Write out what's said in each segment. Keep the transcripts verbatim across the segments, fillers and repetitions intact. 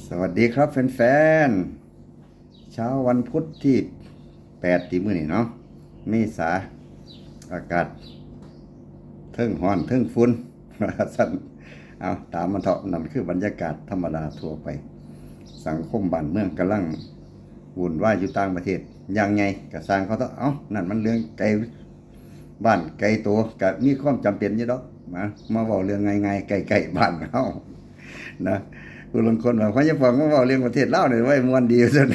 สวัสดีครับแฟนๆ เช้าวันพุธที่ แปด ที่มื้อนี้เนาะ เมษา อากาศเทิงฮ้อนเทิงฝุ่น สั่น เอาตามมันเถาะ นั่นคือบรรยากาศธรรมดาทั่วไป สังคมบ้านเมืองกำลังวุ่นวายอยู่ต่างประเทศ อย่างไงกะสร้างเขาเถาะ เอ้า นั่นมันเรื่องไกล บ้านไกลตัวกะมีความจำเป็นอยู่ดอก มา มาเว้าเรื่องง่ายๆ ใกล้ๆ บ้านเฮา นะ ผู้ลางคนว่า พออย่าปองมาเว้าเรื่องประเทศลาวนี่ไว้ม่วนดี ซั่น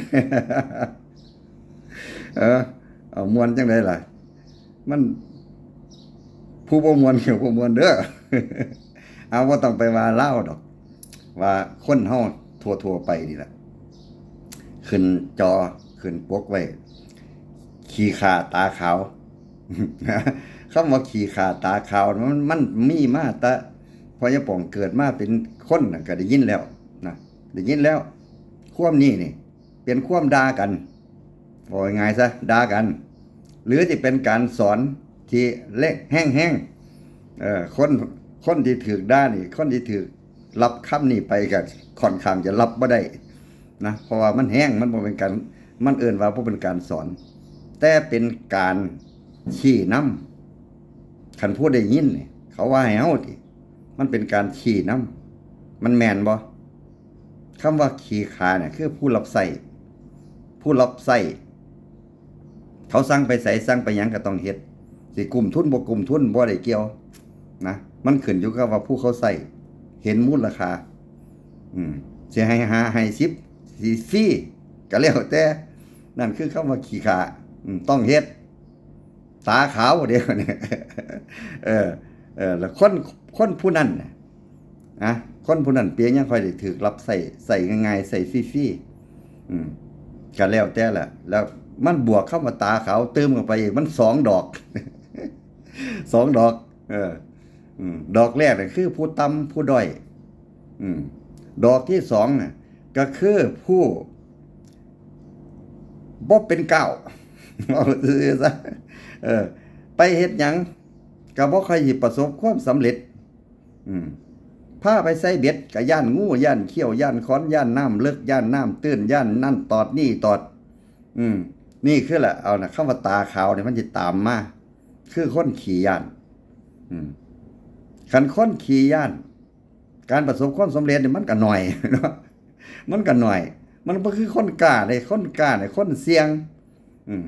เออ เอาม่วนจั่งใดล่ะ มัน ผู้บ่ม่วนก็บ่ม่วนเด้อ เอา บ่ต้องไปว่าลาวดอก ว่าคนเฮาทั่วๆ ไปนี่แหละ ขึ้นจอ ขึ้นปกไว้ ขี้ข้าตาขาว คำว่าขี้ข้าตาขาว มัน มันมีมาแต่ พออย่าปองเกิดมาเป็นคนน่ะก็ได้ยินแล้วนะ ได้ยินแล้ว ความนี้นี่ เป็นความด่ากัน บอกง่ายๆ ซะ ด่ากัน หรือที่เป็นการสอนที่เละแห้งๆ เอ่อ คน คนที่ถืกด่านี่ คนที่ถืกรับคำนี้ไปก็ค่อนข้างจะรับบ่ได้นะ เพราะว่ามันแห้ง มันบ่เป็นการ มันเอิ้นว่าบ่เป็นการสอน แต่เป็นการชี้นำ คันผู้ได้ยินนี่ เขาว่าให้เฮาติ มันเป็นการชี้นำ มันแม่นบ่ คำว่าขี้ข้าเนี่ยคือผู้รับใช้ ผู้รับใช้ เขาสั่งไปไส สั่งไปหยังก็ต้องเฮ็ด สิกุมทุนบ่กุมทุนบ่ได้เกี่ยวนะ มันขึ้นอยู่กับว่าผู้เขาใช้เห็นมูลค่า อืม สิให้ห้าให้สิบ สิฟรีก็แล้วแต่ นั่นคือคำว่าขี้ข้า อืม ต้องเฮ็ด ตาขาวเด้ เนี่ย เออ เออ แล้วคน คนผู้นั้นน่ะ นะ คนผู้นั้นเปียงยังค่อยได้ถืกรับใช้ ใช้ง่ายๆ ใช้ฟรีๆ อืม ก็แล้วแต่ละ แล้วมันบวกคำว่าตาขาวเติมเข้าไปอีก มันสองดอก สองดอก เออ อืม ดอกแรกน่ะคือผู้ต่ำผู้ด้อย อืม ดอกที่สองน่ะ ก็คือผู้บ่เป็นก้าว เอาซื่อๆ ซะ เออ ไปเฮ็ดหยัง ก็บ่ค่อยสิประสบความสำเร็จ อืม พาไปใส่เบ็ดก็ย้านงู ย้านเขี้ยว ย้านขอน ย้านน้ำเลิก ย้านน้ำตื้น ย้านนั่นตอดนี่ตอด อืม นี่คือแหละ เอานะ คำว่าตาขาวเนี่ยมันสิตามมา คือคนขี้ย้าน อืม คันคนขี้ย้าน การประสบความสำเร็จเนี่ยมันก็น้อย เนาะ มันก็น้อย มันบ่คือคนกล้าเด้ คนกล้าเนี่ยคนเสี่ยง อืม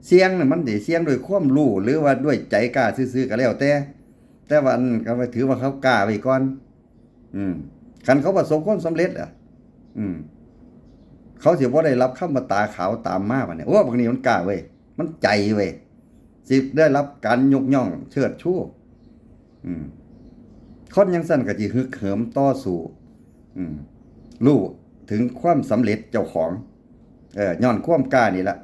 เสี่ยงเนี่ยมันสิเสี่ยงด้วยความรู้ หรือว่าด้วยใจกล้าซื่อๆ ก็แล้วแต่ แต่ว่าอันนั้นก็ถือว่าเขากล้าไว้ก่อน อืม คันเขาประสบความสำเร็จอ่ะ อืม เขาสิบ่ได้รับคำว่าตาขาวตามมาบัดนี้ โอ้ บักนี้มันกล้าเว้ย มันใจเว้ย สิได้รับการยกย่องเชิดชู อืม คนจั่งซั้นก็สิฮึกเหิมต่อสู้ อืม รู้ถึงความสำเร็จเจ้าของ เออ ย้อนความกล้านี่ละ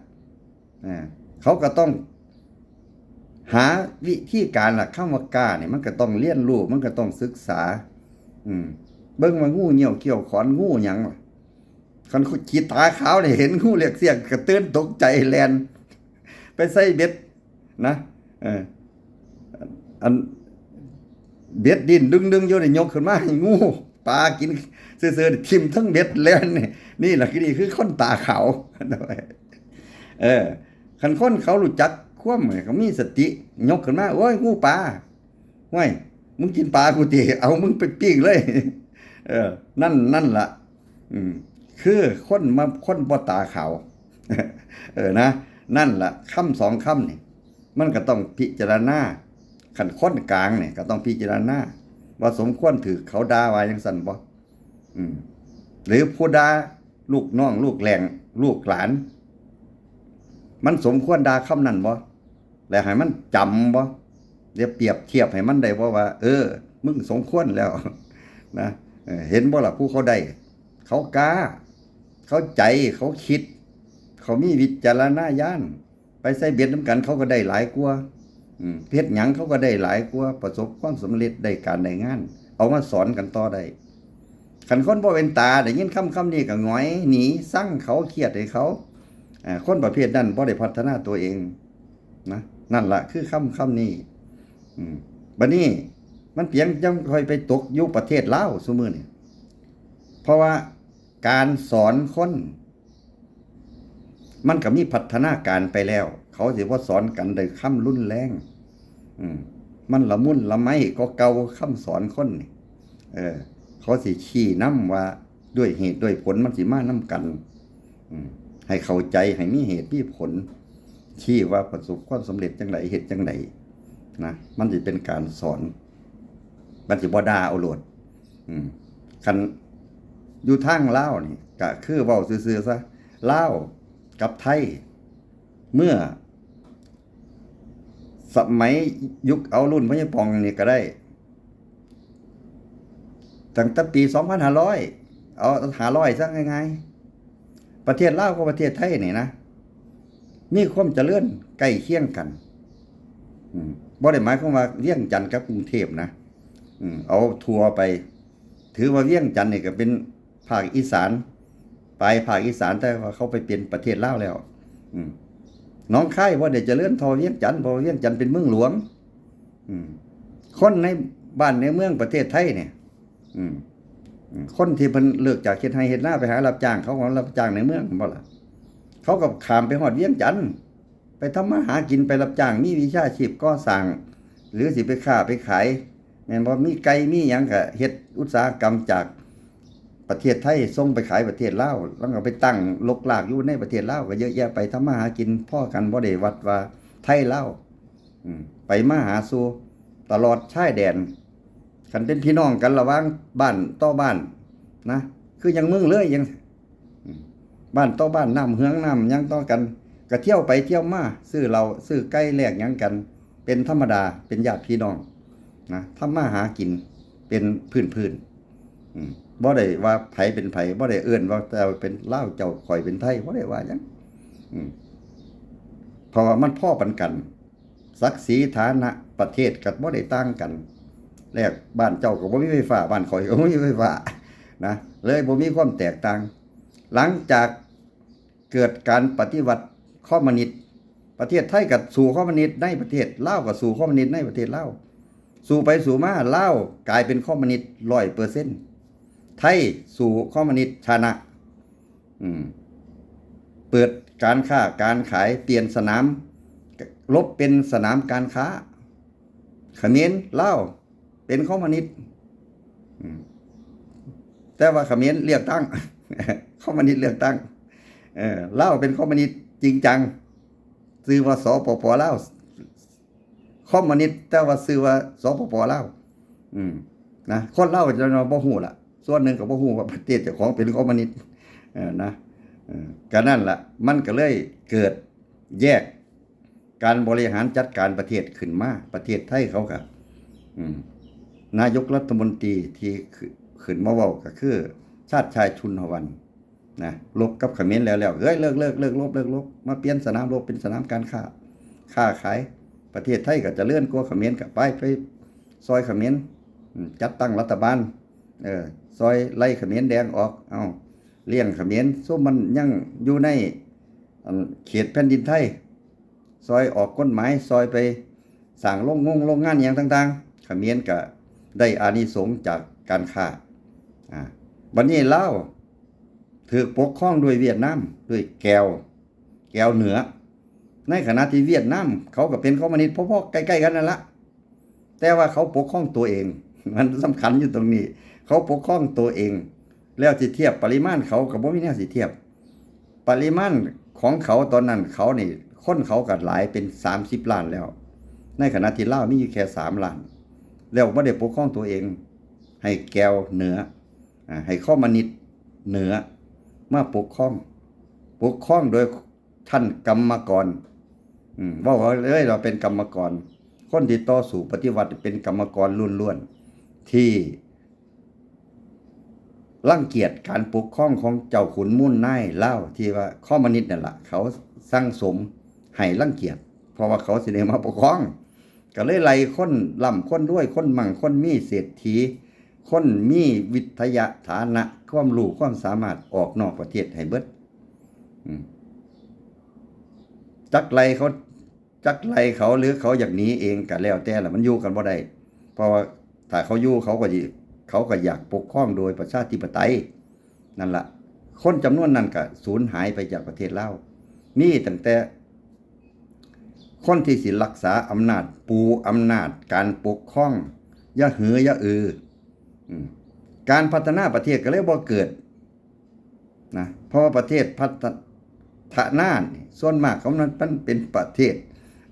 อ่า เขาก็ต้องหาวิธีการล่ะ คำว่ากล้าเนี่ยมันก็ต้องเรียนรู้ มันก็ต้องศึกษา อืม เบิ่งว่างูเงี้ยวเขี้ยวขอน งูหยังล่ะ คันขี้ตาขาวเนี่ยเห็นงูเหลือกเสี้ยงก็ตื่นตกใจแล่น ไปใส่เบ็ดนะ เออ อัน เบ็ดดิ้นดึงๆ อยู่นี่ยกขึ้นมาให้งูปลากินซื่อๆ นี่ทิ่มทั้งเบ็ดแล่นนี่ นี่แหละคือ นี่คือคนตาขาว เออ คันคนเขารู้จักความ เขามีสติ ยกขึ้นมา โอ้ย งูปลา ห้วย มึงกินปลากูติ เอามึงไปปิ้งเลย เออ นั่น นั่นล่ะ อืม คือคนมา คนบ่ตาขาว เออ นะ นั่นล่ะ คำสองคำนี่ มันก็ต้องพิจารณา คันคนกลางเนี่ยก็ต้องพิจารณา ว่าสมควรถืกเขาด่าว่าจั่งซั้นบ่ อืม หรือผู้ด่าลูกน้อง ลูกแหล่ง ลูกหลาน มันสมควรด่าคำนั้นบ่ แล้วให้มันจำบ่ เดี๋ยวเปรียบเทียบให้มันได้บ่ว่า เออ มึงสมควรแล้ว นะ เออ เห็นบ่ล่ะ ผู้เขาได้ เขากล้า เขาใจ เขาคิด เขามีวิจารณญาณ ไปใส่เบ็ดนำกัน เขาก็ได้หลายกว่า อืม เฮ็ดหยังเขาก็ได้หลายกว่า ประสบความสำเร็จ ได้การได้งาน เอามาสอนกันต่อได้ คันคนบ่เป็นตา ได้ยินคำคำนี้ก็หงอยหนี ซังเขา เครียดให้เขา อ่า คนประเภทนั้นบ่ได้พัฒนาตัวเอง นะ นั่นล่ะคือคำคำนี้ อืม บัดนี้มันเปียงจั่งค่อยไปตกอยู่ประเทศลาวซุมื้อนี่ เพราะว่าก การสอนคน มันก็มีพัฒนาการไปแล้ว เขาสิบ่สอนกันด้วยคำรุนแรง อืม มันละมุนละไมก็เก่าคำสอนคนนี่ เออ เขาสิชี้นำว่าด้วยเหตุด้วยผลมันสิมานำกัน อืม ให้เข้าใจ ให้มีเหตุมีผล ชี้ว่าประสบความสำเร็จจังได๋ เฮ็ดจังได๋ นะ มันสิเป็นการสอน มันสิบ่ด่าเอาโลด อืม คันอยู่ทางลาวนี่ก็คือเว้าซื่อๆซะ ลาวกับไทย เมื่อสมัยยุคเอารุ่นพญาปองนี่ก็ได้ ตั้งแต่ปีสองพันห้าร้อย เอาห้าร้อยซะง่ายๆ ประเทศลาวกับประเทศไทยนี่นะ มีความเจริญใกล้เคียงกัน อืม บ่ได้หมายความว่าเวียงจันทน์กับกรุงเทพฯนะ อืม เอาทั่วไป ถือว่าเวียงจันทน์นี่ก็เป็นภาคอีสาน ปลายภาคอีสาน แต่ว่าเขาไปเป็นประเทศลาวแล้ว อืม หนองคายบ่ได้เจริญเท่าเวียงจันทน์ เพราะว่าเวียงจันทน์เป็นเมืองหลวง อืม คนในบ้านในเมืองประเทศไทยเนี่ย อืม อืม คนที่เพิ่นเลิกจากเฮ็ดไร่เฮ็ดนาไปหารับจ้าง เขาก็รับจ้างในเมืองบ่ล่ะ เขาก็ข้ามไปฮอดเวียงจันทน์ ไปทำมาหากิน ไปรับจ้าง มีวิชาชีพก่อสร้าง หรือสิไปค้าไปขาย แม่นบ่ มีไก่มีหยังก็เฮ็ดอุตสาหกรรมจากประเทศไทย ส่งไปขายประเทศลาว แล้วก็ไปตั้งรกรากอยู่ในประเทศลาวก็เยอะแยะไป ทำมาหากินพอกัน บ่ได้วัดว่าไทยลาว อืม ไปมาหาสู่ตลอดชายแดน คันเป็นพี่น้องกันระหว่างบ้านต่อบ้านนะ คือยังเมืองเลยยัง อืม บ้านต่อบ้าน น้ำเฮืองน้ำหยังต่อกัน ก็เที่ยวไปเที่ยวมา ซื้อเหล้าซื้อไก่แลกหยังกัน เป็นธรรมดา เป็นญาติพี่น้องนะ ทำมาหากินเป็นพื้นๆ อืม บ่ได้ว่าไผเป็นไผ บ่ได้เอิ้นว่าเจ้าเป็นลาว เจ้า ข้อยเป็นไทย บ่ได้ว่าหยัง อืม เพราะว่ามันพอปานกัน ศักดิ์ศรีฐานะประเทศก็บ่ได้ต่างกัน แลกบ้านเจ้าก็บ่มีไฟฟ้า บ้านข้อยก็บ่มีไฟฟ้านะ เลยบ่มีความแตกต่าง หลังจากเกิดการปฏิวัติคอมมิวนิสต์ ประเทศไทยก็สู้คอมมิวนิสต์ในประเทศ ลาวก็สู้คอมมิวนิสต์ในประเทศลาว สู้ไปสู้มา ลาวกลายเป็นคอมมิวนิสต์ร้อยเปอร์เซ็นต์ ไทยสู้คอมมิวนิสต์ชนะ อืม เปิดการค้าการขาย เปลี่ยนสนามรบเป็นสนามการค้า เขมร ลาว เป็นคอมมิวนิสต์ อืม แต่ว่าเขมรเลือกตั้ง คอมมิวนิสต์เลือกตั้ง เออ ลาวเป็นคอมมิวนิสต์จริงจัง ชื่อว่า สปป ลาว คอมมิวนิสต์ แต่ว่าชื่อว่า สปป ลาว อืม นะ คนลาวจะบ่ฮู้ล่ะ ส่วนหนึ่งก็บ่ฮู้ว่าประเทศเจ้าของเป็นคอมมิวนิสต์ เออ นะ เออ ก็นั่นล่ะ มันก็เลยเกิดแยกการบริหารจัดการประเทศขึ้นมา ประเทศไทยเขาก็ อืม นายกรัฐมนตรีที่ขึ้น ขึ้นมาเว้าก็คือ ชาติชายชุนหวัน นะ รบกับเขมรแล้วแล้ว เฮ้ย เลิก เลิก เลิกรบ เลิกรบ มาเปลี่ยนสนามรบเป็นสนามการค้า ค้าขาย ประเทศไทยก็เจริญกว่าเขมร ก็ไป ไปซอยเขมร อืม จัดตั้งรัฐบาล เออ ซอยไล่เขมรแดงออก เอ้า เลี้ยงเขมร ซุมมันยังอยู่ใน อัน เขตแผ่นดินไทย ซอยออกกฎหมาย ซอยไปสร้างโรงงงโรงงานอิหยังต่างๆ เขมรก็ได้อานิสงส์จากการค้า อ่า บัดนี้ลาวถูกปกครองโดยเวียดนาม ด้วยแกว แกวเหนือ ในขณะที่เวียดนามเขาก็เป็นคอมมิวนิสต์พอๆ ใกล้ๆ กันนั่นละ แต่ว่าเขาปกครองตัวเอง มันสำคัญอยู่ตรงนี้ เขาปกครองตัวเอง แล้วสิเทียบปริมาณเขาก็บ่มีแนวสิเทียบ ปริมาณของเขาตอนนั้นเขานี่ คนเขาก็หลายเป็นสามสิบล้านแล้ว ในขณะที่ลาวมีอยู่แค่สามล้าน แล้วบ่ได้ปกครองตัวเอง ให้แกวเหนือ อ่า ให้คอมมิวนิสต์เหนือมาปกครอง ปกครองโดยท่านกรรมกร อืม เว้าเลยว่าเป็นกรรมกร คนที่ต่อสู้ปฏิวัติเป็นกรรมกรล้วนๆ ที่รังเกียจการปกครองของเจ้าขุนมูลนายลาว ที่ว่าคอมมิวนิสต์นั่นล่ะ เขาสั่งสมให้รังเกียจ เพราะว่าเขาสิได้มาปกครอง ก็เลยไล่คนร่ำคนรวย คนมั่งคนมี เศรษฐี คนมีวิทยาฐานะ ความรู้ความสามารถออกนอกประเทศให้เบิด อืม จักไล่เขา จักไล่เขา หรือเขาอยากหนีเองก็แล้วแต่ล่ะ มันอยู่กันบ่ได้ เพราะว่าถ้าเขาอยู่ เขาก็สิ เขาก็อยากปกครองโดยประชาธิปไตย นั่นล่ะ คนจำนวนนั้นก็สูญหายไปจากประเทศลาว มีตั้งแต่คนที่สิรักษาอำนาจ ปูอำนาจการปกครอง อย่าหืออย่าอือ อืม การพัฒนาประเทศก็เลยบ่เกิดนะ เพราะว่าประเทศพัฒนานี่ส่วนมากของมัน มันเป็นประเทศ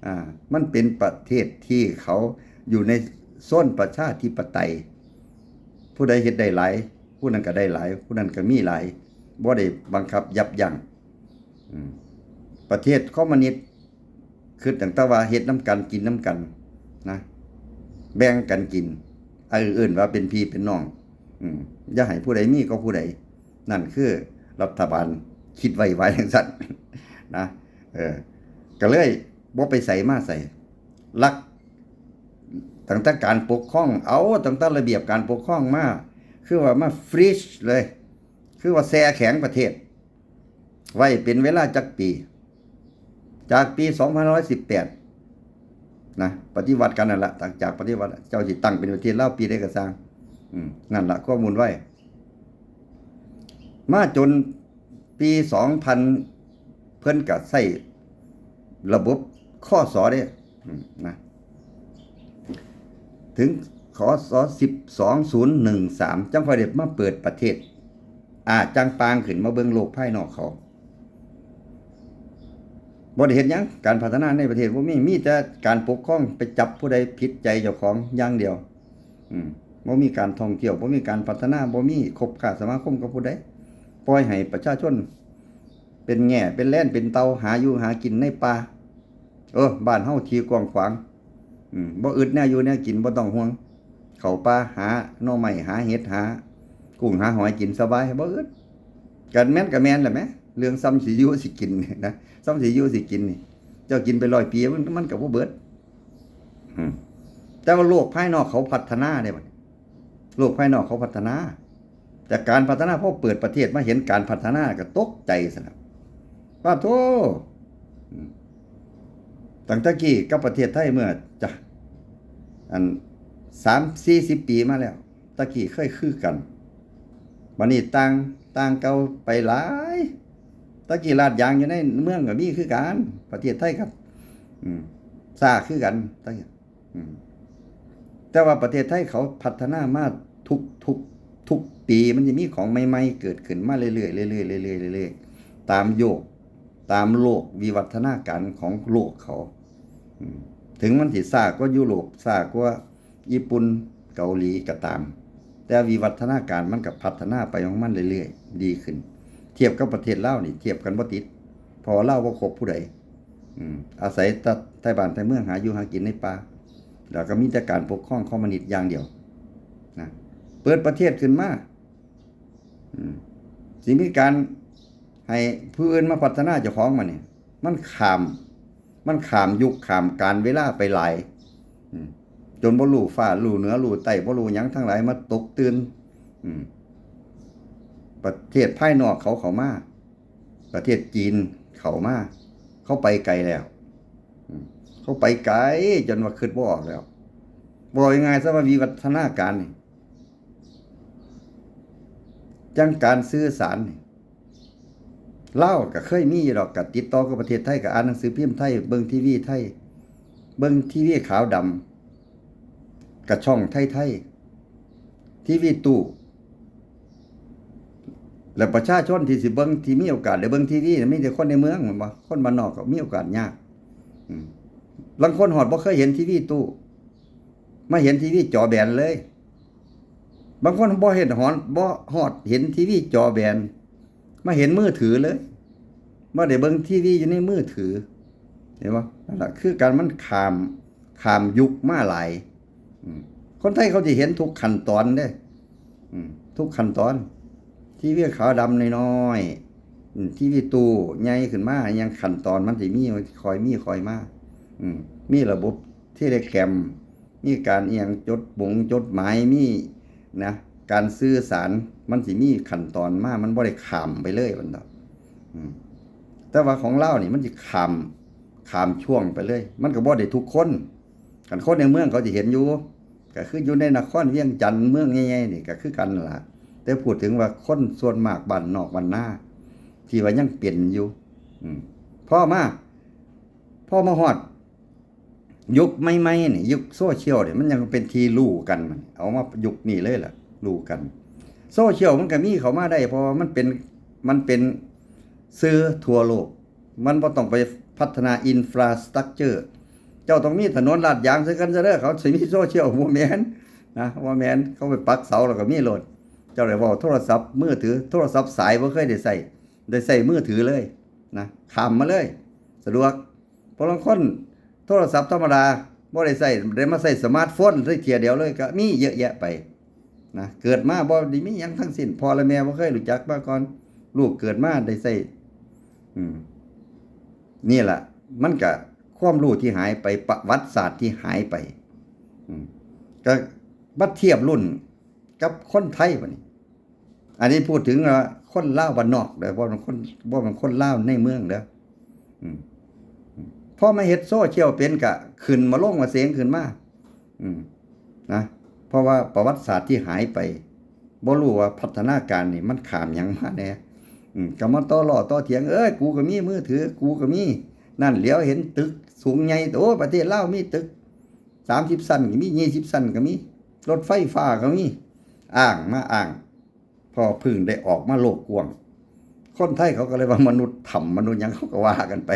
อ่า มันเป็นประเทศที่เขาอยู่ในโซนประชาธิปไตย ผู้ใดเฮ็ดได้หลาย ผู้นั้นก็ได้หลาย ผู้นั้นก็มีหลาย บ่ได้บังคับยับยั้ง อืม ประเทศคอมมิวนิสต์ คือตั้งแต่ว่าเฮ็ดนำกันกินนำกันนะ แบ่งกันกิน เออ เอิ้นว่าเป็นพี่เป็นน้อง อืม อย่าให้ผู้ใดมีกว่าผู้ใด นั่นคือรัฐบาลคิดไว้ว่าจั่งซั้นนะ เออ ก็เลยบ่ไปไสมาไส หลัก ตั้งแต่การปกครอง เอาตั้งแต่ระเบียบการปกครองมา คือว่ามาฟรีซเลย คือว่าแช่แข็งประเทศ ไว้เป็นเวลาจักปี จากปีสองพันห้าร้อยสิบแปด นะ ปฏิวัติกันนั่นละ ตั้งจากปฏิวัติ เจ้าสิตั้งเป็นประเทศลาวปีใดก็ซ่าง อืม นั่นละข้อมูลไว้ มาจนปีสองพัน เพิ่นก็ใช้ระบบ ค.ส. เด้ อืม นะ ถึง ค.ส. สิบสองศูนย์หนึ่งสาม จังค่อยได้มาเปิดประเทศ อ่า จังปางขึ้นมาเบิ่งโลกภายนอกเขา บ่ได้เฮ็ดหยัง การพัฒนาในประเทศบ่มี มีแต่การปกครอง ไปจับผู้ใดผิดใจเจ้าของอย่างเดียว อืม บ่มีการท่องเที่ยว บ่มีการพัฒนา บ่มีคบค้าสมาคมกับผู้ใด ปล่อยให้ประชาชนเป็นแง่ เป็นแลน เป็นเต่า หาอยู่หากินในป่า เออ บ้านเฮาที่กว้างขวาง อืม บ่อึดแนวอยู่แนวกิน บ่ต้องห่วง เข้าป่าหาหน่อไม้ หาเห็ด หากุ้ง หาหอยกินสบาย บ่อึด กันแม่นก็แม่นแหละแหม เรื่องส่ำสิอยู่สิกินนี่นะ ส่ำสิอยู่สิกินนี่ เจ้ากินไปร้อยปี มัน มันก็บ่เบิด อืม แต่ว่าโลกภายนอกเขาพัฒนาเด้บัดนี้ โลกภายนอกเขาพัฒนา แต่การพัฒนา พอเปิดประเทศมาเห็นการพัฒนาก็ตกใจซะแล้ว ปาดโธ่ อืม ตั้งแต่กี้กับประเทศไทยเมื่อจะ อัน สามสี่สิบปีมาแล้ว ตะกี้เคยคือกัน บัดนี้ต่าง ต่างเก่าไปหลาย ตะกี้ลาดยางอยู่ในเมืองก็มีคือกัน ประเทศไทยกับ อืม ซ่าคือกัน ตะกี้ อืม แต่ว่าประเทศไทยเขาพัฒนามาทุก ทุก ทุกปี มันจะมีของใหม่ๆเกิดขึ้นมาเรื่อยๆ เรื่อยๆ เรื่อยๆ เรื่อยๆ ตามโยก ตามโลกวิวัฒนาการของโลกเขา อืม ถึงมันสิซ่ากว่ายุโรป ซ่ากว่า ญี่ปุ่น เกาหลีก็ตาม แต่วิวัฒนาการมันก็พัฒนาไปของมันเรื่อยๆ ดีขึ้น เทียบกับประเทศลาวนี่ เทียบกันบ่ติด เพราะว่าลาวบ่คบผู้ใด อืม อาศัยแต่ไทบ้านไทเมือง หาอยู่หากินในป่า แล้วก็มีแต่การปกครองคอมมิวนิสต์อย่างเดียว นะ เปิดประเทศขึ้นมา อืม สิมีการให้ผู้อื่นมาพัฒนาเจ้าของมาเนี่ย มันข้าม มันข้ามยุคข้ามกาลเวลาไปหลาย อืม จนบ่ฮู้ฟ้าฮู้เหนือฮู้ใต้ บ่ฮู้หยังทั้งหลายมาตกตื่น อืม ประเทศภายนอกเขาเข้ามา ประเทศจีนเข้ามา เขาไปไกลแล้ว อืม เขาไปไกลจนว่าคิดบ่ออกแล้ว บอกง่ายๆซะว่าวิวัฒนาการนี่ จังการสื่อสารนี่ ลาวก็เคยมีอยู่ดอก ก็ติดต่อกับประเทศไทย ก็อ่านหนังสือพิมพ์ไทย เบิ่งทีวีไทย เบิ่งทีวีขาวดำ กับช่องไทยๆ ทีวีตู้ และประชาชนที่สิเบิ่ง ที่มีโอกาสได้เบิ่งทีวีน่ะ มีแต่คนในเมือง แม่นบ่ คนบ้านนอกก็มีโอกาสยาก อืม ลางคนฮอดบ่เคยเห็นทีวีตู้ มาเห็นทีวีจอแบนเลย บางคนบ่เห็นฮอด บ่ฮอดเห็นทีวีจอแบน มาเห็นมือถือเลย มาได้เบิ่งทีวีอยู่ในมือถือ เห็นบ่ นั่นล่ะ คือการมันข้าม ข้ามยุคมาหลาย อืม คนไทยเขาสิเห็นทุกขั้นตอนเด้ อืม ทุกขั้นตอน ทีวีขาวดำน้อยๆ อืม ทีวีตู้ใหญ่ขึ้นมา ยังขั้นตอนมันสิมี ค่อยมีค่อยมา อืม มีระบบเทเลแกรม มีการอิหยังจดบงจดหมาย มีนะ การสื่อสาร มันสิมีขั้นตอนมา มันบ่ได้ข้ามไปเลย มันดอก อืม แต่ว่าของลาวนี่มันสิข้าม ข้ามช่วงไปเลย มันก็บ่ได้ทุกคน คันคนในเมืองเขาสิเห็นอยู่ ก็คืออยู่ในนครเวียงจันทน์ เมืองใหญ่ๆนี่ก็คือกันนั่นล่ะ แต่พูดถึงว่าคนส่วนมากบ้านนอกบ้านนาที่ว่ายังเป็นอยู่ อืม พอมา พอมาฮอด ยุคใหม่ๆนี่ ยุคโซเชียลเนี่ย มันยังเป็นที่รู้กัน เอามายุคนี้เลยล่ะ รู้กัน โซเชียลมันก็มีเข้ามาได้ เพราะว่ามันเป็น มันเป็น สื่อทั่วโลก มันบ่ต้องไปพัฒนา infrastructure เจ้าต้องมีถนนลาดยางใส่กันซะเด้อ เขาสิมีโซเชียล บ่แม่นนะ บ่แม่น เขาไปปักเสาแล้วก็มีโลด เจ้าได้เว้าโทรศัพท์มือถือ โทรศัพท์สายบ่เคยได้ใช้ ได้ใช้มือถือเลยนะ ข้ามมาเลย สะดวก พอลางคนโทรศัพท์ธรรมดาบ่ได้ใช้ ได้มาใช้สมาร์ทโฟนได้เทื่อเดียวเลย ก็มีเยอะแยะไปนะ เกิดมาบ่ได้มีหยังทั้งสิ้น พ่อและแม่บ่เคยรู้จักมาก่อน ลูกเกิดมาได้ใช้ อืม นี่ล่ะ มันก็ความรู้ที่หายไป ประวัติศาสตร์ที่หายไป อืม ก็มาเทียบรุ่นกับคนไทยบัดนี้ อันนี้พูดถึงว่าคนลาวบ้านนอกเด้อ บ่แม่นคน บ่แม่นคนลาวในเมืองเด้อ อืม พอมาเฮ็ดโซเชียลเป็นก็ขึ้นมาลงมาเสียงขึ้นมา อืม นะ เพราะว่าประวัติศาสตร์ที่หายไป บ่รู้ว่าพัฒนาการนี่มันข้ามหยังมาแน่ อืม ก็มาต่อล้อต่อเถียง เอ้ย กูก็มีมือถือ กูก็มี นั่น เหลียวเห็นตึกสูงใหญ่ โอ้ ประเทศลาวมีตึก สามสิบชั้นก็มี ยี่สิบชั้นก็มี รถไฟฟ้าก็มี อ้างมาอ้าง พอเพิ่งได้ออกมาโลกกว้าง คนไทยเขาก็เลยว่ามนุษย์ถ้ำ มนุษย์หยัง เขาก็ว่ากันไป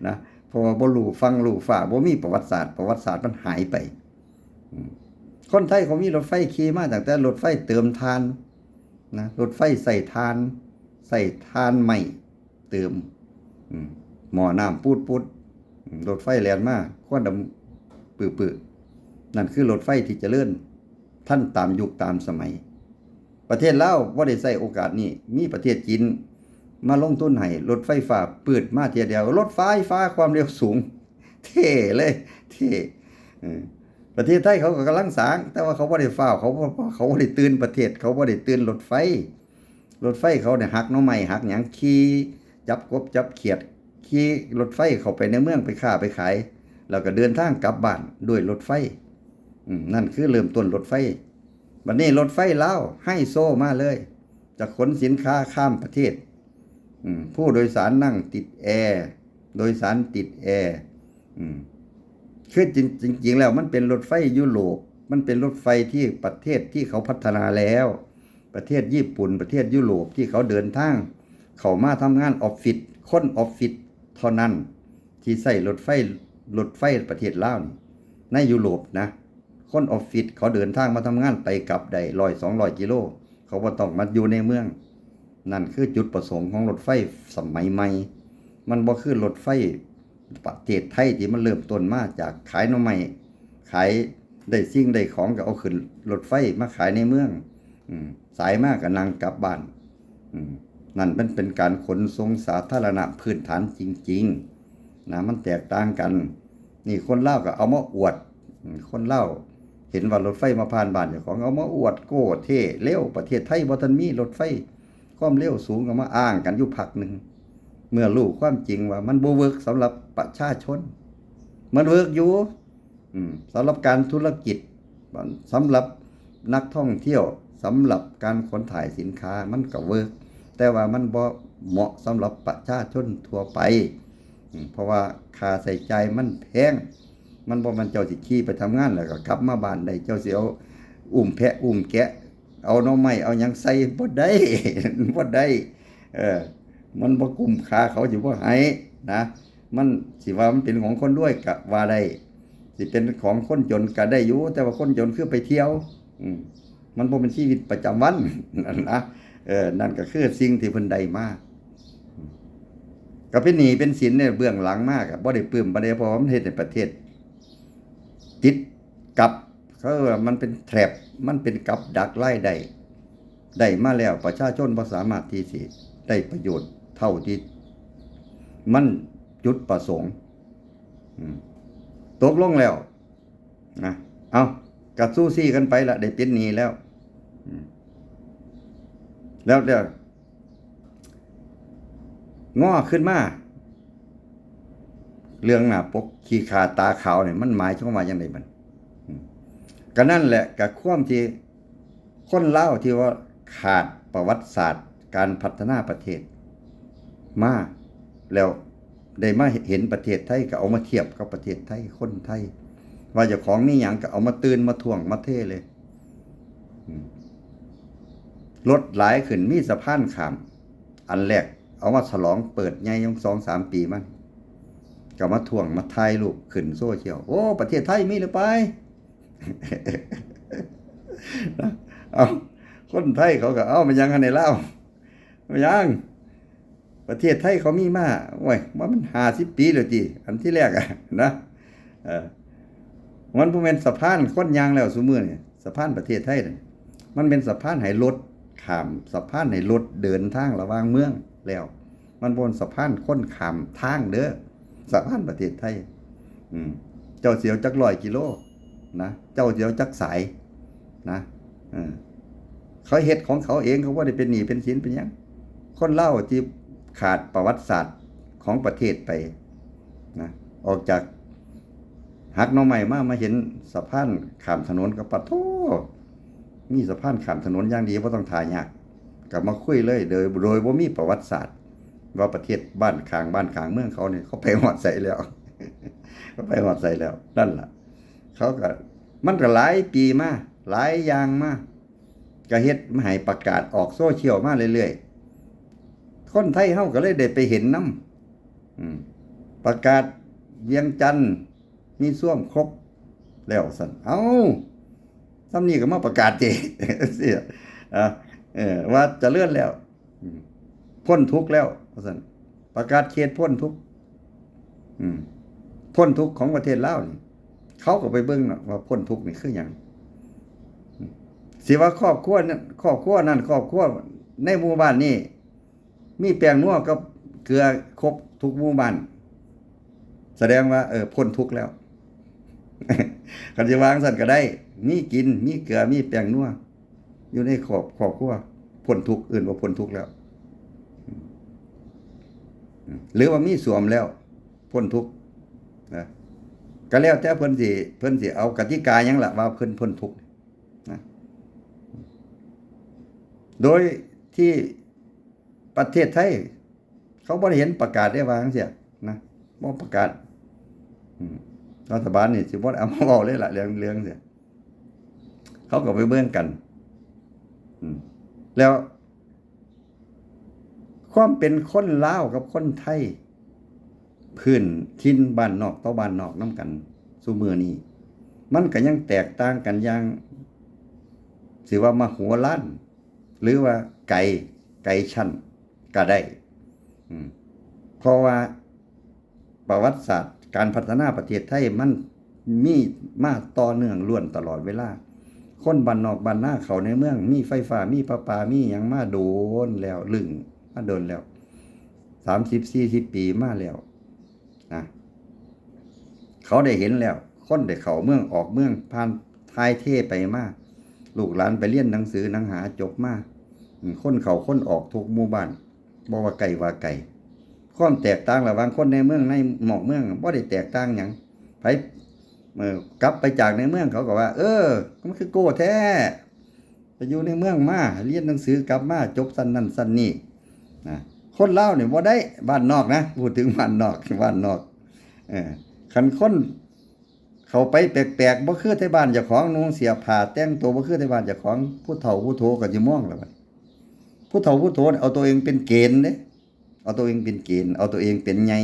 นะ เพราะว่าบ่รู้ฟังรู้ฟ้า บ่มีประวัติศาสตร์ ประวัติศาสตร์มันหายไป อืม คนไทยเขามีรถไฟขี่มาตั้งแต่รถไฟเติมถ่านนะ รถไฟใส่ถ่าน ใส่ถ่านไม้เติม อืม หม้อน้ำปูดปูด อืม รถไฟแล่นมา ควันดำปื้อๆ นั่นคือรถไฟที่เจริญทันตามยุคตามสมัย ประเทศลาวบ่ได้ใช้โอกาสนี้ มีประเทศจีนมาลงทุนให้ รถไฟฟ้าปืดมาเทื่อเดียว รถไฟฟ้าความเร็วสูง เท่เลย เท่ เออ ประเทศไทยเขาก็กำลังสร้าง แต่ว่าเขาบ่ได้ฟ้าว เขาบ่ เขาบ่ได้ตื่นประเทศ เขาบ่ได้ตื่นรถไฟ รถไฟเขาเนี่ยหักหน่อไม้หักหยัง ขี่จับกบจับเขียด ขี่รถไฟเข้าไปในเมืองไปค้าไปขาย แล้วก็เดินทางกลับบ้านด้วยรถไฟ อืม นั่นคือเริ่มต้นรถไฟ บัดนี้รถไฟลาวไฮโซมาเลย จะขนสินค้าข้ามประเทศ อืม ผู้โดยสารนั่งติดแอร์ โดยสารติดแอร์ อืม คือจริง จริงๆแล้วมันเป็นรถไฟยุโรป มันเป็นรถไฟที่ประเทศที่เขาพัฒนาแล้ว ประเทศญี่ปุ่น ประเทศยุโรปที่เขาเดินทาง เข้ามาทำงานออฟฟิศ คนออฟฟิศเท่านั้นที่ใช้รถไฟ รถไฟประเทศลาวนี่ ในยุโรปนะ คนออฟฟิศเขาเดินทางมาทำงานไปกลับได้ร้อยสองร้อยกิโล เขาบ่ต้องมาอยู่ในเมือง นั่นคือจุดประสงค์ของรถไฟสมัยใหม่ มันบ่คือรถไฟประเทศไทยที่มันเริ่มต้นมาจากขายหน่อไม้ ขายได้สิ่งได้ของก็เอาขึ้นรถไฟมาขายในเมือง อืม สายมาก็นั่งกลับบ้าน อืม นั่นมันเป็นการขนส่งสาธารณะพื้นฐานจริงๆ นะ มันแตกต่างกัน นี่คนลาวก็เอามาอวด อืม คนลาวเห็นว่ารถไฟมาผ่านบ้านเจ้าของ เอามาอวดโก้เท่เร็ว ประเทศไทยบ่ทันมีรถไฟความเร็วสูง ก็มาอ้างกันอยู่พักหนึ่ง เมื่อรู้ความจริงว่ามันบ่เวิร์กสำหรับประชาชน มันเวิร์กอยู่ อืม สำหรับการธุรกิจ สำหรับนักท่องเที่ยว สำหรับการขนถ่ายสินค้ามันก็เวิร์ก แต่ว่ามันบ่เหมาะสำหรับประชาชนทั่วไป อืม เพราะว่าค่าใช้จ่ายมันแพง มันบ่แม่นเจ้าสิขี่ไปทำงานแล้วก็กลับมาบ้านได้ เจ้าสิเอาอุ้มแพะอุ้มแกะ เอาหน่อไม้เอาหยังใส่บ่ได้ บ่ได้ เออ มันบ่คุ้มค่า เขาสิบ่ให้นะ มันสิว่ามันเป็นของคนรวยก็ว่าได้ สิเป็นของคนจนก็ได้อยู่ แต่ว่าคนจนคือไปเที่ยว อืม มันบ่เป็นชีวิตประจำวัน นั่นนะ เออ นั่นก็คือสิ่งที่เพิ่นได้มา ก็เป็นหนี้เป็นสินเนี่ยเบื้องหลังมากอะบ่ได้ปลื้มปานใด เพราะว่ามันเฮ็ดให้ประเทศ ติดกับ เขาเรียกว่ามันเป็นแทรป มันเป็นกับดักรายได้ ได้มาแล้วประชาชนบ่สามารถที่สิได้ประโยชน์เท่าที่มันจุดประสงค์ อืม ตกลงแล้วนะ เอา ก็สู้ซี้กันไปละ ได้เป็นหนี้แล้ว อืม แล้ว แล้ว งอขึ้นมา เรื่องหน้าปกขี้ข้าตาขาวเนี่ย มันหมายความว่าจั่งใดบัด อืม ก็นั่นแหละ ก็ความที่คนลาวที่ว่า ขาดประวัติศาสตร์การพัฒนาประเทศมา แล้วได้มาเห็นประเทศไทยก็เอามาเทียบกับประเทศไทย คนไทย ว่าเจ้าของมีหยังก็เอามาตื่นมาท่วงมาเทเลย อืม รถหลายขึ้น มีสะพานข้าม อันแรกเอามาฉลองเปิดใหญ่ยังสองสามปีมัน ก็มาท่วงมาถ่ายรูปขึ้นโซเชียล โอ้ ประเทศไทยมีหรือไป เอา คนไทยเขาก็เอามายังในลาวมายัง ประเทศไทยเขามีมา โอ้ย ว่ามันห้าสิบปีแล้วติ อันที่แรกอะนะ เออ มันบ่แม่นสะพานคนย่างแล้วซุมื้อนี่ สะพานประเทศไทยนั่น มันเป็นสะพานให้รถข้าม สะพานให้รถเดินทางระหว่างเมืองแล้ว มันบ่เป็นสะพานคนข้ามทางเด้อ สะพานประเทศไทย อืม เจ้าสิเอาจักร้อยกิโลนะ เจ้าสิเอาจักสายนะ เออ เขาเฮ็ดของเขาเอง เขาบ่ได้เป็นหนี้เป็นสินเป็นหยัง คนลาวที่ขาดประวัติศาสตร์ของประเทศไปนะ ออกจากหักหน่อไม้มา มาเห็นสะพานข้ามถนนก็ปะโท้ มีสะพานข้ามถนนอย่างดี บ่ต้องท่ายาก ก็มาคุยเลย โดย โดยบ่มีประวัติศาสตร์ ว่าประเทศบ้านข้างบ้านข้างเมืองเขานี่ เขาไปฮอดไสแล้ว เขาไปฮอดไสแล้ว นั่นล่ะ เขาก็ มันก็หลายปีมา หลายอย่างมา ก็เฮ็ดมาให้ประกาศออกโซเชียลมาเรื่อยๆ คนไทยเฮาก็เลยได้ไปเห็นนำ อืม ประกาศเวียงจันทน์มีซ่วมครบแล้วซั่น เอ้า ส่ำนี้ก็มาประกาศติ เสีย อ่ะ เออ ว่าเจริญแล้ว อืม พ้นทุกข์แล้ว ว่าซั่น ประกาศเขตพ้นทุกข์ อืม พ้นทุกข์ของประเทศลาวนี่ เขาก็ไปเบิ่งเนาะว่าพ้นทุกข์นี่คือหยัง อืม สิว่าครอบครัวนั้น ครอบครัวนั้น ครอบครัวในหมู่บ้านนี่ มีแป้งนัวกับเกลือครบทุกหมู่บ้าน แสดงว่า เออ พ้นทุกข์แล้ว คันสิว่าจั่งซั้นก็ได้ มีกิน มีเกลือ มีแป้งนัว อยู่ในครอบ ครอบครัว พ้นทุกข์ เอิ้นว่าพ้นทุกข์แล้ว อืม หรือว่ามีซ่วมแล้ว พ้นทุกข์นะ ก็แล้วแต่เพิ่นสิ เพิ่นสิเอากติกาหยังล่ะว่าเพิ่นพ้นทุกข์นะ โดยที่ประเทศไทย เขาบ่ได้เห็นประกาศได้ว่าจั่งซี้นะ บ่ประกาศ อืม รัฐบาลนี่สิบ่ได้เอามาเว้าเลยล่ะ เรื่อง เรื่องซี้ เขาก็ไปเบิ่งกัน อืม แล้ว ความเป็นคนลาวกับคนไทย พื้นถิ่นบ้านนอกต่อบ้านนอกนำกัน ซุมื้อนี้ มันก็ยังแตกต่างกันอย่าง สิว่ามโหฬาร หรือว่าไกล ไกลชั้นก็ได้ อืม เพราะว่าประวัติศาสตร์การพัฒนาประเทศไทยมันมีมาต่อเนื่องล้วนตลอดเวลา คนบ้านนอกบ้านนาเข้าในเมือง มีไฟฟ้า มีประปา มีหยังมาโดนแล้ว ลึงมาโดนแล้ว สามสิบ สี่สิบ ปีมาแล้วนะ เขาได้เห็นแล้ว คนได้เข้าเมืองออกเมือง ผ่านถ่ายเทไปมา ลูกหลานไปเรียนหนังสือหนังหาจบมา อืม คนเข้าคนออกทุกหมู่บ้าน บ่ว่าใกล้ว่าไกล ความแตกต่างระหว่างคนในเมืองในนอกเมืองบ่ได้แตกต่างหยัง ไผ เอ่อ กลับไปจากในเมืองเขาก็ว่า เออ มันคือโก้แท้ ไปอยู่ในเมืองมา เรียนหนังสือกลับมา จบชั้นนั้นชั้นนี้นะ คนลาวนี่บ่ได้ บ้านนอกนะ พูดถึงบ้านนอก บ้านนอก เออ คันคนเข้าไปแปลกๆ บ่คือไทบ้านเจ้าของ นุ่งเสื้อผ้าแต่งตัวบ่คือไทบ้านเจ้าของ ผู้เฒ่าผู้โถก็สิมองแล้วบัดนี้ ผู้เฒ่าผู้โถเอาตัวเองเป็นเกณฑ์เด้ เอาตัวเองเป็นเกณฑ์ เอาตัวเองเป็นใหญ่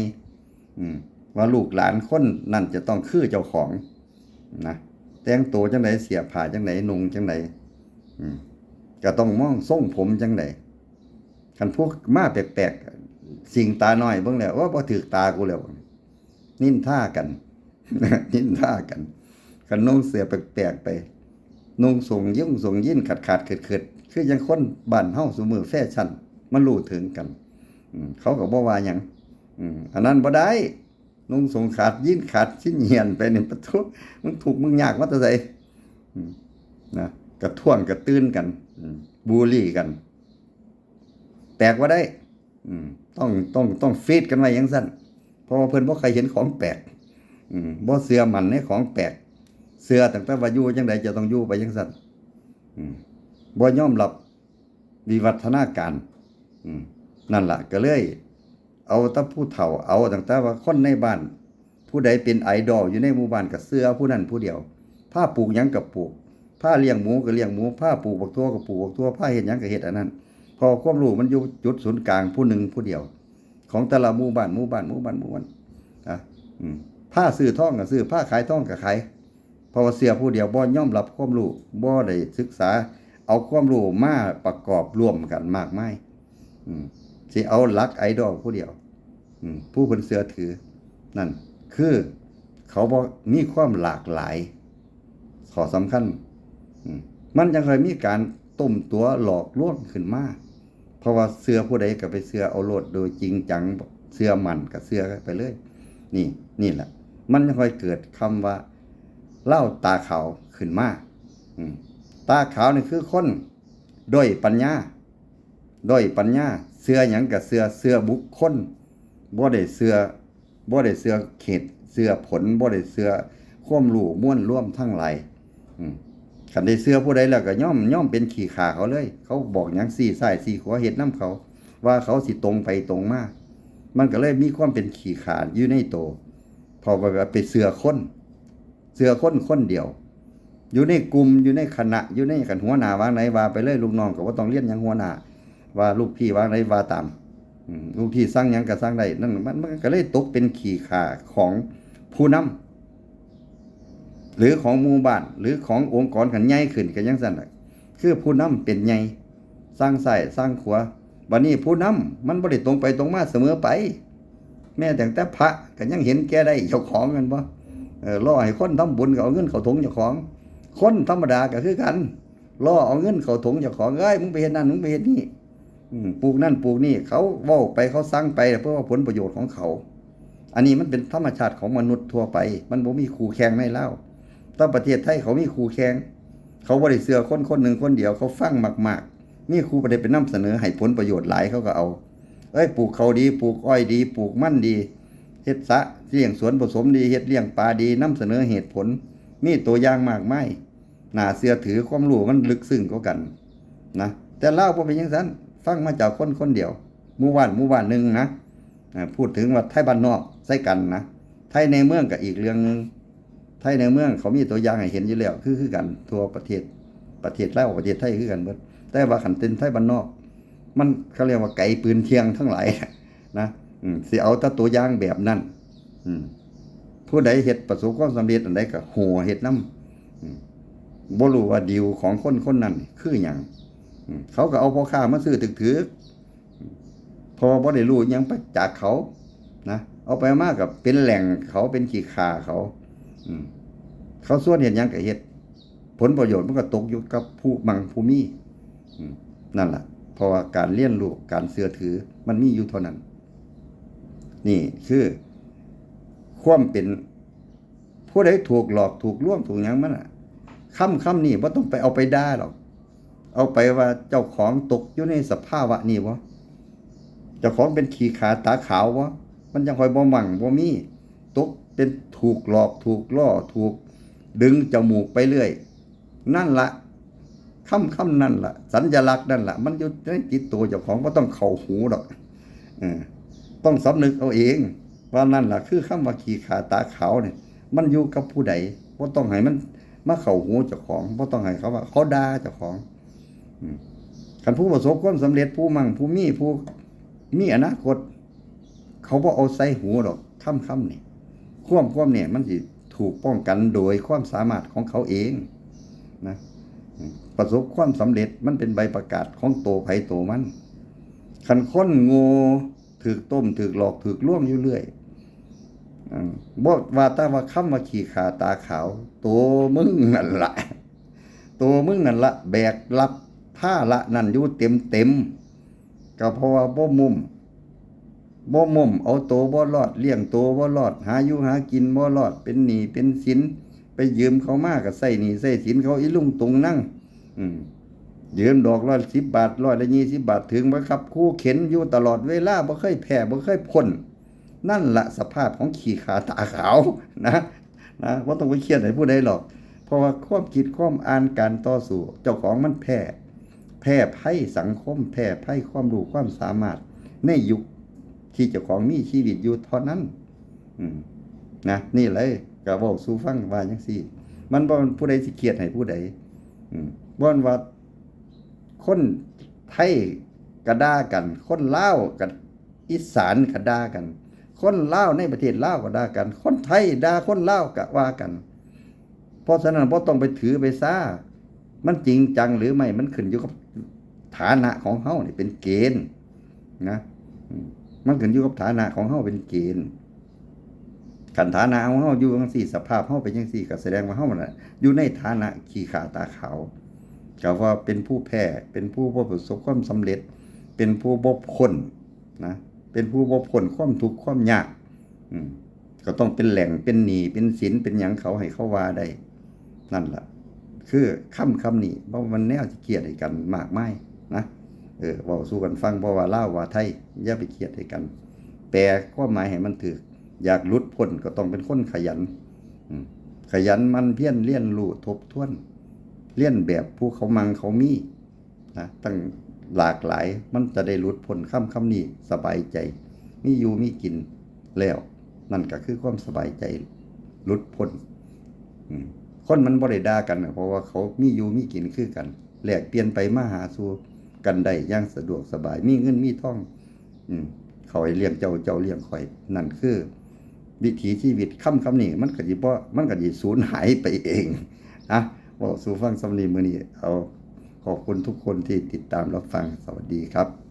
อืม ว่าลูกหลานคนนั่นจะต้องคือเจ้าของนะ แต่งตัวจั่งใด เสื้อผ้าจั่งใด นุ่งจั่งใด อืม ก็ต้องมองทรงผมจั่งใด คันพวกมาแปลกๆ สิ่งตาน้อยเบิ่งแล้ว ว่าบ่ถืกตากูแล้ว นินทากัน นินทากัน คันนุ่งเสื้อแปลกๆไป นุ่งส่งยิ่งส่งยิ่นขาดๆเขิดๆ คือจั่งคนบ้านเฮาซุมื้อแฟชั่น มันรู้ถึงกัน อืม เขาก็บ่ว่าหยัง อืม อันนั้นบ่ได้ นุ่งส่งขาดยิ่นขาดสิ้นเหียนไปนี่ ปะทุ มึงทุกข์มึงยากมาแต่ไส อืม นะ กระท้วงกระตื้นกัน อืม บูลลี่กัน แปลกบ่ได้ อืม ต้อง ต้อง ต้องฟีดกันไว้จั่งซั้น เพราะว่าเพิ่นบ่เคยเห็นของแปลก อืม บ่เชื่อมั่นในของแปลก เชื่อตั้งแต่ว่าอยู่จั่งใดจะต้องอยู่ไปจั่งซั้น อืม บ่ยอมรับ วิวัฒนาการ อืม นั่นล่ะ ก็เลย เอาแต่ผู้เฒ่า เอาตั้งแต่ว่าคนในบ้าน ผู้ใดเป็นไอดอลอยู่ในหมู่บ้านก็เชื่อผู้นั้นผู้เดียว พาปลูกหยังก็ปลูก พาเลี้ยงหมูก็เลี้ยงหมู พาปลูกบักถั่วก็ปลูกบักถั่ว พาเฮ็ดหยังก็เฮ็ดอันนั้น เพราะความรู้มันอยู่จุดศูนย์กลางผู้หนึ่งผู้เดียว ของแต่ละหมู่บ้าน หมู่บ้าน หมู่บ้าน หมู่บ้าน อ่ะ อืม พาซื้อทองก็ซื้อ พาขายทองก็ขาย เพราะว่าเชื่อผู้เดียว บ่ยอมรับความรู้ บ่ได้ศึกษา เอาความรู้มาประกอบร่วมกันมากมาย อืม สิเอาหลักไอดอลผู้เดียว อืม ผู้เพิ่นเชื่อถือ นั่น คือเขาบ่มีความหลากหลาย ข้อสำคัญ อืม มันจั่งค่อยมีการต้มตั๋วหลอกลวงขึ้นมา เพราะว่าเชื่อผู้ใดก็ไปเชื่อเอาโลดโดยจริงจัง เชื่อมั่นก็เชื่อไปเลย นี่ นี่แหละ มันจั่งค่อยเกิดคำว่าลาวตาขาวขึ้นมา อืม ตาขาวนี่คือคนด้อยปัญญา ด้อยปัญญา เชื่อหยังก็เชื่อ เชื่อบุคคล บ่ได้เชื่อ บ่ได้เชื่อเหตุ เชื่อผล บ่ได้เชื่อความรู้มวลรวมทั้งหลาย อืม คันได้เชื่อผู้ใดแล้วก็ยอม ยอมเป็นขี้ข้าเขาเลย เขาบอกหยังซี้ซ้ายซี้ขวาเฮ็ดนำเขา ว่าเขาสิตรงไปตรงมา มันก็เลยมีความเป็นขี้ข้าอยู่ในโต เพราะว่าไปเชื่อคน เชื่อคนคนเดียว อยู่ในกลุ่ม อยู่ในคณะ อยู่ในกัน หัวหน้าว่าไหนว่าไปเลย ลูกน้องก็บ่ต้องเรียนหยังหัวหน้า ว่าลูกพี่ว่าไหนว่าตาม อืม ลูกพี่สั่งหยังก็สั่งได้ นั่นมัน มันก็เลยตกเป็นขี้ข้าของผู้นำ หรือของหมู่บ้าน หรือขององค์กรคันใหญ่ขึ้นก็จั่งซั้นน่ะ คือผู้นำเป็นใหญ่ สั่งซ้ายสั่งขวา บัดนี้ผู้นำมันบ่ได้ตรงไปตรงมาเสมอไป แม้แต่แต่พระก็ยังเห็นแก่ได้เจ้าของ แม่นบ่ เออ รอให้คนทำบุญก็เอาเงินเข้าถุงเจ้าของ คนธรรมดาก็คือกัน รอเอาเงินเข้าถุงเจ้าของ เอ้ย มึงไปเฮ็ดนั่น มึงไปเฮ็ดนี่ อืม ปลูกนั่นปลูกนี่ เขาเว้าไป เขาสั่งไป เพื่อว่าผลประโยชน์ของเขา อันนี้มันเป็นธรรมชาติของมนุษย์ทั่วไป มันบ่มีคู่แข่งในลาว แต่ประเทศไทยเขามีคู่แข่ง เขาบ่ได้เชื่อคนคนหนึ่งคนเดียว เขาฟังมากๆ มีคู่ประเทศไปนำเสนอให้ผลประโยชน์หลาย เขาก็เอา เอ้ย ปลูกข้าวดี ปลูกอ้อยดี ปลูกมันดี เฮ็ดสระเลี้ยงสวนผสมดี เฮ็ดเลี้ยงปลาดี นำเสนอเหตุผล มีตัวอย่างมากมาย น่าเชื่อถือ ความรู้มันลึกซึ้งกว่ากันนะ แต่ลาวบ่เป็นจั่งซั้น ฟังมาจากคนคนเดียว หมู่บ้าน หมู่บ้านหนึ่งนะ อ่า พูดถึงว่าไทยบ้านนอกใส่กันนะ ไทยในเมืองก็อีกเรื่องหนึ่ง ไทยในเมืองเขามีตัวอย่างให้เห็นอยู่แล้ว คือ คือกันทั่วประเทศ ประเทศลาว ประเทศไทยคือกันเบิด แต่ว่าคันเป็นไทยบ้านนอก มันเขาเรียกว่าไกปืนเที่ยงทั้งหลายนะ อืม สิเอาแต่ตัวอย่างแบบนั้น อืม ผู้ใดเฮ็ดประสบความสำเร็จอันใดก็หัวเฮ็ดนำ อืม บ่รู้ว่าดีลของคนคนนั้นคือหยัง อืม เขาก็เอาพ่อค้ามาซื้อถืกๆ เพราะว่าบ่ได้รู้หยังจากเขานะ เอาไปมาก็เป็นแหล่งเขา เป็นขี้ข้าเขา อืม เขาชวนเฮ็ดหยังก็เฮ็ด ผลประโยชน์มันก็ตกอยู่กับผู้มั่งผู้มี อืม นั่นล่ะ เพราะว่าการเรียนรู้ การเชื่อถือ มันมีอยู่เท่านั้น นี่คือความเป็น ผู้ใดถูกหลอก ถูกลวง ถูกหยังมันน่ะ คำ คำนี้บ่ต้องไปเอาไปด่าหรอก เอาไปว่าเจ้าของตกอยู่ในสภาวะนี้บ่ เจ้าของเป็นขี้ข้าตาขาวบ่ มันจั่งค่อยบ่มั่งบ่มี ตกเป็นถูกหลอก ถูกล่อ ถูกดึงจมูกไปเรื่อย นั่นละ คำ คำนั่นละ สัญลักษณ์นั่นละ มันอยู่ในจิตตัวเจ้าของ บ่ต้องเข้าหูดอก เออ ต้องสำนึกเอาเอง ว่านั่นละคือคำว่าขี้ข้าตาขาวเนี่ย มันอยู่กับผู้ใด บ่ต้องให้มันมาเข้าหูเจ้าของ บ่ต้องให้เขาว่าเขาด่าเจ้าของ อืม คันผู้ประสบความสำเร็จ ผู้มั่ง ผู้มี ผู้มีอนาคต เขาบ่เอาใส่หูดอก คำ คำนี่ ความ ความเนี่ย มันสิถูกป้องกันโดยความสามารถของเขาเองนะ อืม ประสบความสำเร็จ มันเป็นใบประกาศของตัวไผตัวมัน คันคนโง่ ถูกต้ม ถูกหลอก ถูกลวงอยู่เรื่อย อืม บ่ว่าแต่ว่าคำว่าขี้ข้าตาขาว ตัวมึงนั่นละ ตัวมึงนั่นละ แบกรับภาระนั่นอยู่เต็มๆ ก็เพราะว่าบ่มุ่ม บ่มุ่ม เอาตัวบ่รอด เลี้ยงตัวบ่รอด หาอยู่หากินบ่รอด เป็นหนี้เป็นสิน ไปยืมเขามาก็ใช้หนี้ใช้สินเขา อีลุงตุงนัง อืม ยืมดอกร้อยละสิบบาท ร้อยละยี่สิบบาท ถึงบังคับ คูเข็ญอยู่ตลอดเวลา บ่เคยแพ้ บ่เคยพ้น นั่นละสภาพของขี้ข้าตาขาวนะ นะ บ่ต้องไปเครียดให้ผู้ใดหรอก เพราะว่าความคิดความอ่าน การต่อสู้ เจ้าของมันแพ้ แพร่ภัยสังคม แพร่ภัยความรู้ความสามารถในยุคที่เจ้าของมีชีวิตอยู่เท่านั้น อืม นะ นี่เลย ก็เว้าสู่ฟังว่าจั่งซี้ มันบ่แม่นผู้ใดสิเครียดให้ผู้ใด อืม บ่แม่นว่าคนไทยก็ด่ากัน คนลาวก็ อีสานก็ด่ากัน คนลาวในประเทศลาวก็ด่ากัน คนไทยด่าคนลาวก็ว่ากัน เพราะฉะนั้นบ่ต้องไปถือไปซา มันจริงจังหรือไม่ มันขึ้นอยู่กับฐานะของเฮานี่เป็นเกณฑ์นะ อืม มันขึ้นอยู่กับฐานะของเฮาเป็นเกณฑ์ คันฐานะของเฮาอยู่จั่งซี้ สภาพเฮาเป็นจั่งซี้ ก็แสดงว่าเฮาน่ะอยู่ในฐานะขี้ข้าตาขาว ก็ว่าเป็นผู้แพ้ เป็นผู้บ่ประสบความสำเร็จ เป็นผู้บ่พ้นนะ เป็นผู้บ่พ้นความทุกข์ความยาก อืม ก็ต้องเป็นแหล่ง เป็นหนี้ เป็นสิน เป็นหยังเขาให้เขาว่าได้ นั่นล่ะ คือคำคำนี้ เพราะมันแนวสิเครียดให้กันมากมายนะ เออ เว้าสู่กันฟัง บ่ว่าลาวว่าไทย อย่าไปเครียดให้กัน แปลความหมายให้มันถูก อยากหลุดพ้นก็ต้องเป็นคนขยัน อืม ขยันหมั่นเพียรเรียนรู้ทบทวน เรียนแบบผู้เขามั่งเขามี นะ ตั้งหลากหลาย มันจะได้หลุดพ้น คำคำนี้สบายใจ มีอยู่มีกินแล้ว นั่นก็คือความสบายใจ หลุดพ้น อืม คนมันบ่ได้ด่ากันน่ะ เพราะว่าเขามีอยู่มีกินคือกัน แลกเปลี่ยนไปมาหาสู่กันได้อย่างสะดวกสบาย มีเงินมีทอง อืม เขาให้เลี้ยงเจ้า เจ้าเลี้ยงข้อย นั่นคือวิถีชีวิต คำคำนี้มันก็สิบ่ มันก็สิสูญหายไปเอง นะ เว้าสู่ฟังส่ำนี้มื้อนี้ เอา ขอบคุณทุกคนที่ติดตามรับฟัง สวัสดีครับ